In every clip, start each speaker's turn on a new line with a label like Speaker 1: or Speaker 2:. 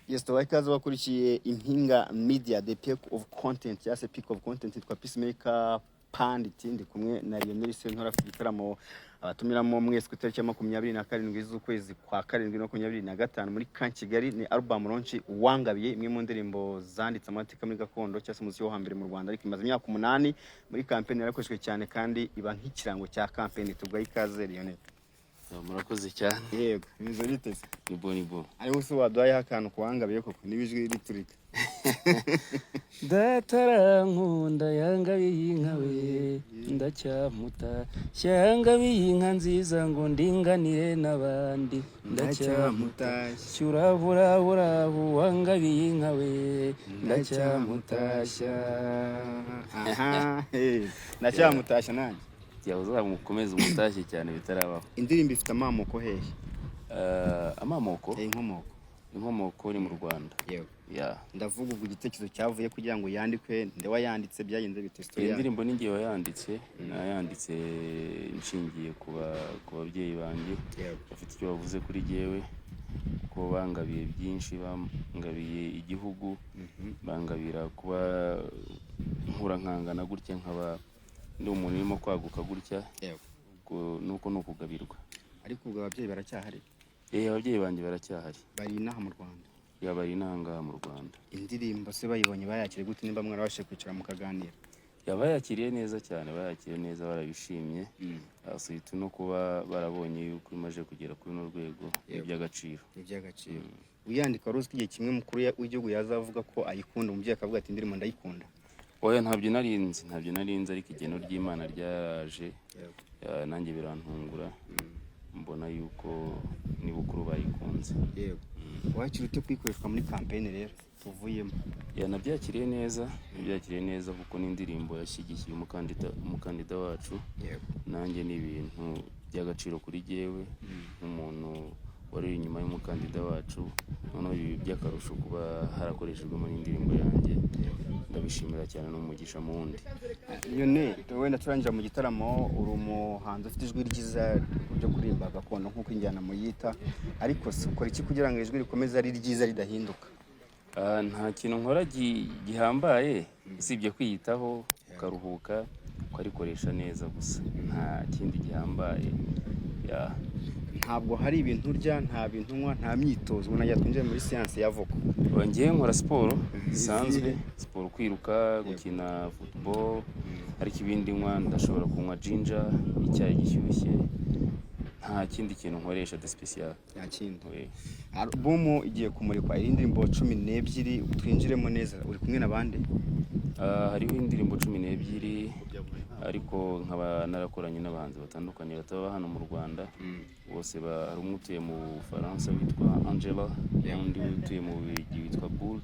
Speaker 1: Yes, tubaha ikaze bakurikiye Impinga Media, the peak of content, cyangwa se peak of content. Yitwa Peacemaker Pandit, ndi kumwe na Lionel Sentore. Afite igitaramo abatumiramo mwese ku itariki ya 27 z'ukwezi kwa karindwi 25 muri Camp Kigali. Ni album launch Uwangabiye, imwe mu ndirimbo zanditse amateka muri gakondo cyangwa se umuziki wo hambere mu Rwanda, ariko imaze imyaka 8 muri campaign, yarakoreshejwe cyane kandi iba nk'ikirango cya campaign. Tugaha ikaze, Lionel.
Speaker 2: Murakoze cyane.
Speaker 1: Yego, bimeze bite se?
Speaker 2: Ni bon, ni bon.
Speaker 1: Ariko se waduhayeho akantu kuwangabiye koko, niba ijwi riturika?
Speaker 2: Data arankunda, yangabiye inka we, ndacyamuta, yangabiye inka nziza ngo ndinganire n'abandi, ndacyamutashya, urabura wangabiye inka we, ndacyamutashya.
Speaker 1: Aha, hey, ndacyamutashya nanjye.
Speaker 2: Jya uzamukomeze umutashye cyane bitarabaho.
Speaker 1: Indirimbo ifite amamoko hehe?
Speaker 2: Amamoko?
Speaker 1: Inkomoko.
Speaker 2: Inkomoko ni mu Rwanda.
Speaker 1: Yego.
Speaker 2: Ya.
Speaker 1: Ndavuga ubwo igitekerezo cyavuye kugira ngo yandikwe, nde wayanditse, byagenze bite, story
Speaker 2: Iyi
Speaker 1: yayo?
Speaker 2: ndirimbo ni njye wayanditse. Nayanditse nshingiye ku babyeyi banjye bafite icyo bavuze kuri jyewe, kuko bangabiye byinshi, bangabiye igihugu, bangabira kuba nkura nkangana gutya, nkaba ndi umuntu urimo kwaguka gutya. Ubwo nuko ni ukugabirwa.
Speaker 1: Ariko ubwo ababyeyi baracyahari?
Speaker 2: Ababyeyi banjye baracyahari.
Speaker 1: Bari inaha mu Rwanda?
Speaker 2: Yaba ari inaha ngaha mu Rwanda.
Speaker 1: Indirimbo se bayibonye bayakiriye gute, nimba mwarabashije kwicara mukaganira?
Speaker 2: Yaba yakiriye neza cyane, bayakiriye neza, barabishimye. Surtout no kuba barabonye yuko imaze kugera kuri runo rwego ni iby'agaciro.
Speaker 1: Ni iby'agaciro. Uyandika wari uzi ko igihe kimwe umukuru w'igihugu yazavuga ko ayikunda, umubyeyi akavuga ati: "Indirimbo ndayikunda"?
Speaker 2: Oya, ntabyo narinzi, ntabyo narinzi, ariko igeno ry'Imana ryaraje. Nanjye birantungura, mbona yuko ni bukuru bayikunze.
Speaker 1: Yego, wakira ute kuyikoreshwa muri campaign rero tuvuyemo?
Speaker 2: Yanabyakiriye neza, yabyakiriye neza kuko n'indirimbo yashyigikiye umukandida wacu. Nanjye ni ibintu by'agaciro kuri jyewe nk'umuntu wari uri inyuma y'umukandida wacu. Noneho ibi by'akarusho kuba harakoreshejwemo n'indirimbo yanjye, ndabishimira cyane, n'umugisha mu wundi.
Speaker 1: Lionel, wenda turangira mu gitaramo, uri umuhanzi ufite ijwi ryiza ryo kuririmba gakondo nk'uko injyana muyita, ariko se ukora iki kugira ngo ijwi rikomeze ari ryiza ridahinduka?
Speaker 2: Nta kintu nkora gihambaye usibye kwiyitaho, ukaruhuka, ukarikoresha neza gusa. Nta kindi gihambaye ya.
Speaker 1: Ntabwo hari ibintu urya, nta bintu unywa, nta myitozo? Ubona twinjiye muri siyansi ya vocal.
Speaker 2: Ngewe nkora siporo zisanzwe, siporo, kwiruka, gukina football, ariko ibindi nywa, ndashobora kunywa ginger, icyayi gishyushye. Nta kindi kintu nkoresha de spécial.
Speaker 1: Nta kindi.
Speaker 2: We.
Speaker 1: Alubumu igiye kumurikwa, iri ndirimbo 12, twinjiremo neza. Uri kumwe n'abandi?
Speaker 2: Hariho indirimbo 12, ariko nkaba narakoranye n'abahanzi batandukanye bataba hano mu Rwanda bose. Hari umwe utuye mu Bufaransa witwa Angela, n'undi utuye mu Bubiligi witwa Bull,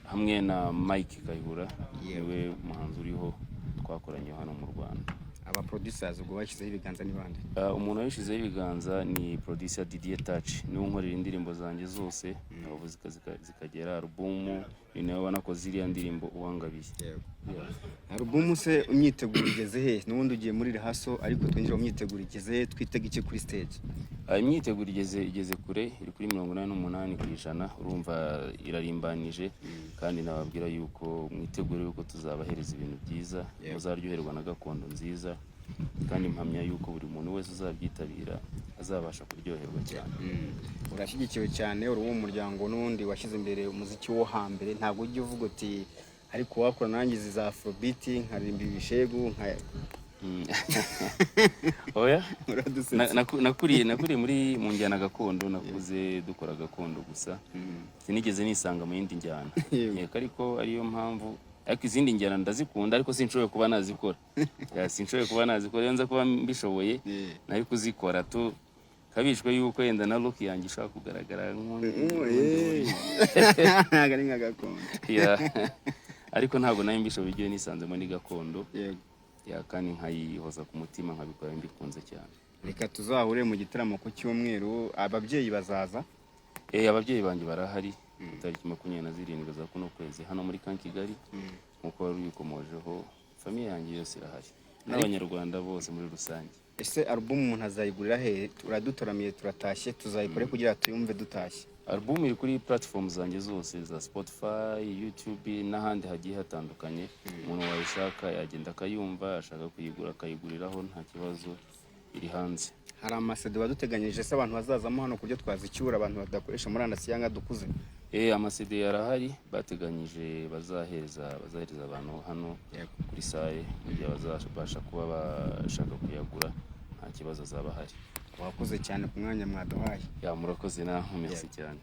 Speaker 2: hamwe na Mike Kayihura, niwe muhanzi uriho twakoranye hano mu Rwanda.
Speaker 1: Aba producers ubwo bashyizeho ibiganza ni bande?
Speaker 2: Umuntu wabishyizeho ibiganza ni producer Didier Touch, niwe unkorera indirimbo zanjye zose, aho zikagera alubumu, ni nawe wanakoze iriya ndirimbo Uwangabiye. Yeah.
Speaker 1: Alubumu se imyiteguro igeze he? N'ubundi ugiye muri rehearsal, ariko twinjira mu myiteguro, igeze he? Twitega iki kuri stage?
Speaker 2: Imyiteguro igeze kure, iri kuri 88%. Urumva irarimbanije, kandi nababwira yuko mwitegure yuko tuzabahereza ibintu byiza, muzaryoherwa na gakondo nziza, kandi mpamya yuko buri muntu wese uzabyitabira azabasha kuryoherwa cyane.
Speaker 1: Urashyigikiwe cyane, uri uwo muryango n'ubundi washyize imbere umuziki wo hambere. Ntabwo ujya uvuga uti: "Ariko wakora nanjye izi za afrobeat, nkaririmba ibishegu nka"?
Speaker 2: Oya.
Speaker 1: Uradusetsa.
Speaker 2: Nakuriye mu njyana gakondo, nakuze dukora gakondo gusa, sinigeze nisanga mu yindi njyana. Nkeka ariko ariyo mpamvu, ariko izindi njyana ndazikunda, ariko sinshoboye kuba nazikora. Ya, sinshoboye kuba nazikora. Iyo nza kuba mbishoboye nari kuzikora tu, kabishwe yuko yenda na look yanjye ishobora kugaragara nk'undi.
Speaker 1: Ntabwo ari nka gakondo.
Speaker 2: Ya. Ariko ntabwo nayo mbishoboye, ibyo nisanzemo ni gakondo. Ya, kandi nkayihoza ku mutima, nkabikora mbikunze cyane.
Speaker 1: Reka tuzahure mu gitaramo ku cyumweru. Ababyeyi bazaza?
Speaker 2: Ababyeyi banjye barahari ku tariki 27 za kuno kwezi hano muri Camp Kigali, nk'uko wari ubikomojeho. Famille yanjye yose irahari n'Abanyarwanda bose muri rusange.
Speaker 1: Ese alubumu umuntu azayigurira he? Uradutaramiye, turatashye, tuzayikore kugira tuyumve dutashye.
Speaker 2: Album iri kuri platform zanjye zose za Spotify, YouTube n'ahandi hagiye hatandukanye. Umuntu wayishaka yagenda akayumva, ashaka kuyigura akayiguriraho, nta kibazo, iri hanze.
Speaker 1: Hari ama CD waduteganyirije se abantu bazazamo hano ku buryo twazicyura, abantu badakoresha murandasi cyangwa dukuze?
Speaker 2: Ama CD arahari bateganyije bazahereza abantu hano kuri salle, mu gihe bazabasha kuba bashaka kuyagura, nta kibazo azaba ahari.
Speaker 1: Wakoze cyane ku mwanya mwaduhaye.
Speaker 2: Ya, murakoze naho, merci cyane.